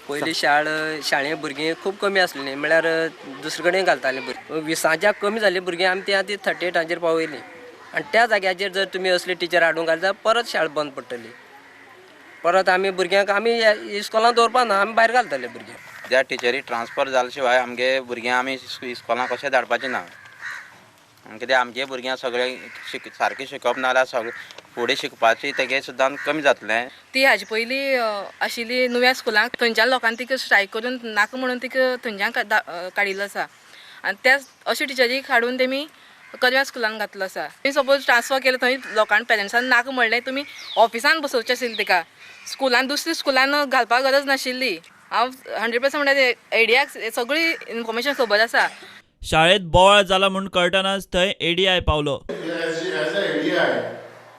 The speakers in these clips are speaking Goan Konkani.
पयलीं शाळे भुरगीं खूब कमी आसलेलीं, म्हळ्यार दुसरे कडेन घालतालीं भुरगीं. 20च्या कमी जाल्लीं भुरगीं आमी ती आतां 38 पावयलीं. आनी त्या जाग्याचेर जर तुमी असली टिचर हाडूंक घाल जाल्यार परत शाळा बंद पडटली. परत आमी भुरग्यांक आमी इस्कॉलान दवरपा ना, आमी भायर घालतले भुरग्यांक. त्या टिचरी ट्रान्सफर जाले शिवाय आमगे भुरग्यांक आमी इस्कॉलान कशें धाडपाचें ना. कित्याक आमगे भुरग्यांक सगळें सारकें शिकप ना जाल्यार सगळें फुडें शिकपाची तेगे सुद्दां कमी जातलें. ती हाजे पयलीं आशिल्ली नुव्या स्कुलाक, थंयच्यान लोकांनी तिका स्ट्रायक करून नाका म्हणून तिका थंयच्यान काडिल्लो आसा. आनी त्याच अशे टिचरीक हाडून तेमी करव्या स्कुलान घातलो आसा. तुमी सपोज ट्रान्सफर केलें थंय लोकांक पेरंट्सान नाका म्हणलें, तुमी ऑफिसान बसोवचें आशिल्लें तिका, स्कुलान दुसऱ्या स्कुलान घालपाक गरज नाशिल्ली. हांव 100% म्हणटा एडीआयक सगळी इन्फॉर्मेशन खबर आसा. शाळेत बोवाळ जाला म्हूण कळटनाच थंय एडीआय पावलो. एज अ एडीआय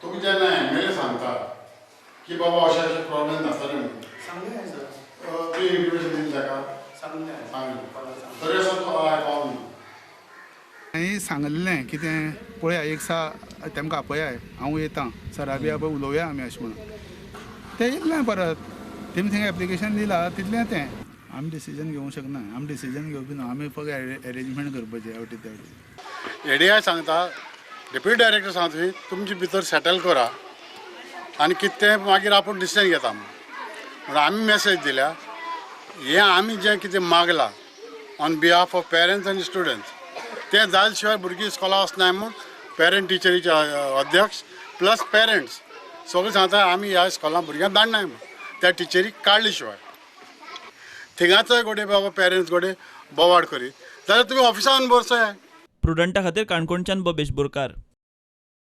तुमी जेन्ना एमएलए सांगता की बाबा अशें अशें प्रॉब्लेम जातले म्हणून, तुवें इंटिमेशन दिली ताका? सांगलें तरी आसा तो पावना. हांवें सांगलें कितें पळया एक सा तेमकां आपयाय, हांव येता सरा बी पळय उलोवया आमी अशें म्हणून. तें येयलें परत तेमी थिंगा एप्लिकेशन दिलां तितलें तें. आमी डिसिजन घेवंक शकना, आमी डिसिजन घेवपी ना, आमी फक्त एरेंजमेंट करपाचें हेवटे तेवटे. एडीआय सांगता, डेप्युटी डायरेक्टर सांगता, तुमी तुमचे भितर सेटल करा आनी कितें तें मागीर आपूण डिसिजन घेता म्हणून आमी मेसेज दिल्या. हें आमी जें कितें मागलां ऑन बिहाफ ऑफ पेरंट्स आनी स्टुडंट्स तें जाले शिवाय भुरगीं इस्कॉला वचनाय म्हूण पेरंट टिचरीचे अध्यक्ष प्लस पेरंट्स सगळें सांगता आमी ह्या इस्कॉलान भुरग्यांक धाडनाय म्हूण त्या टिचरीक काडले शिवाय. थिंगाचोय गोडे बाबा पेरंट्स गोडे बोवाळ करीत जाल्यार तुमी ऑफिसान बसय. प्रुडंटा खातीर काणकोणच्यान बबेश बोरकार.